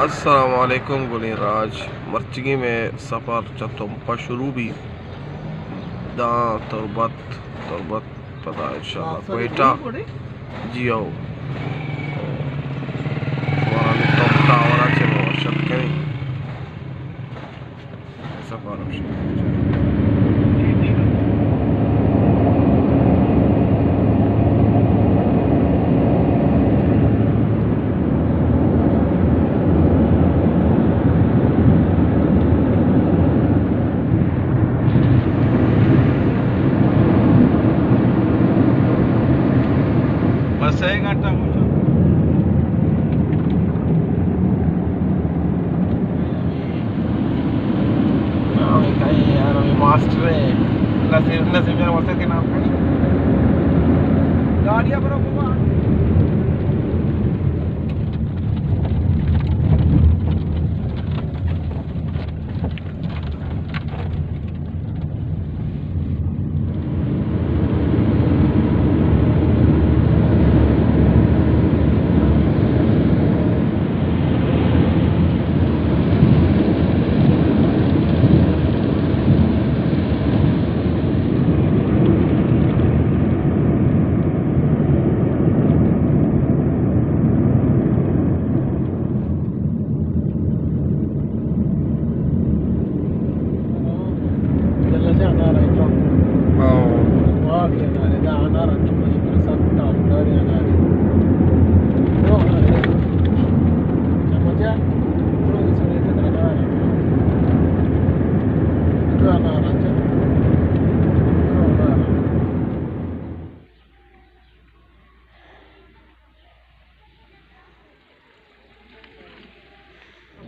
السلام علیکم گلیں راج، مرچگی مئے سفر چہ تمپ ءَ شروع بی داں تربت، تربت پدا انشاءاللہ کوئٹہ۔ جی او، شمارا تمپ ٹاور ءَ چہ ما وش اتک کنیں۔ سفر ہم شروع۔ بس ایک گھنٹہ پہنچا۔ ہاں، کہیں یار، ہمیں ماسٹر ہے۔ نصیر، نصیر میرا ماسٹر کے نام کا۔ گاڑیاں برو بابا۔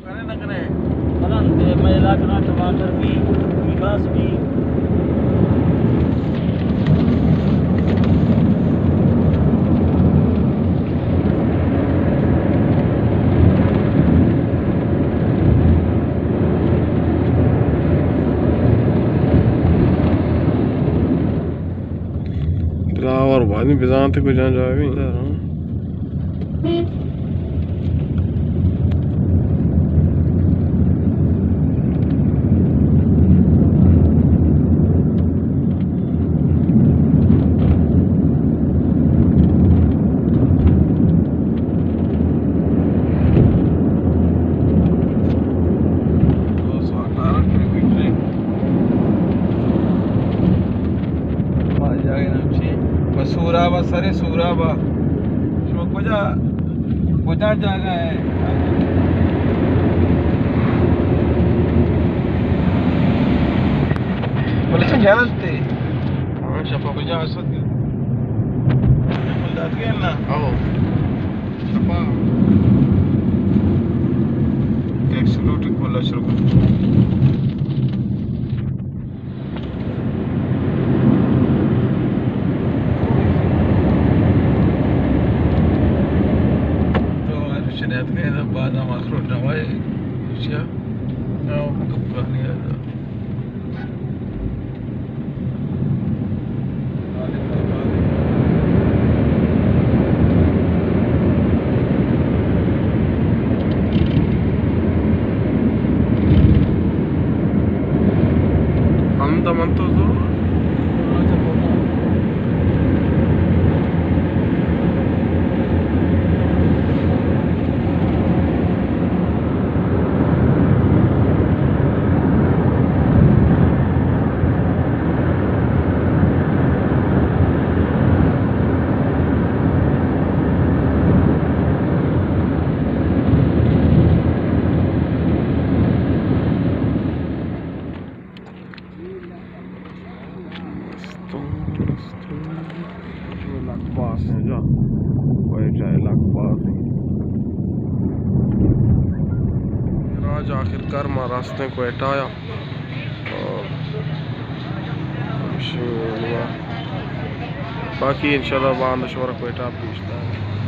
کنن نہ کنن۔ بلند، مئے علاقہ نا ٹماٹر بی، بیماس بی۔ دراور بازیں بزانت کجا جاگہ۔ دو سو اٹھارہ کلومیٹر۔ ما جاگہ نام چی؟ بس سوراب ءَ، سر سوراب ءَ۔ شما کجا، کجا جاگہ ہے؟ بلے چہ جنت تے۔ ہاں، شپا کجا اسد کے؟ دات گئے نا؟ او۔ شپا۔ ایکسیلیٹر کھولا شروع کر۔ تو آج شریعت کے بعد ہم اخروٹ نوائے۔ کیا؟ او۔ کب کہانی ہے؟ ہمدا من تو زور۔ لک پاس ہیں جا، کوئٹہ لک پاس ہیں۔ راج آخر کار ما راستیں کوئٹہ یا۔ اور باقی انشاءاللہ باند شمارا کوئٹہ پیش دار۔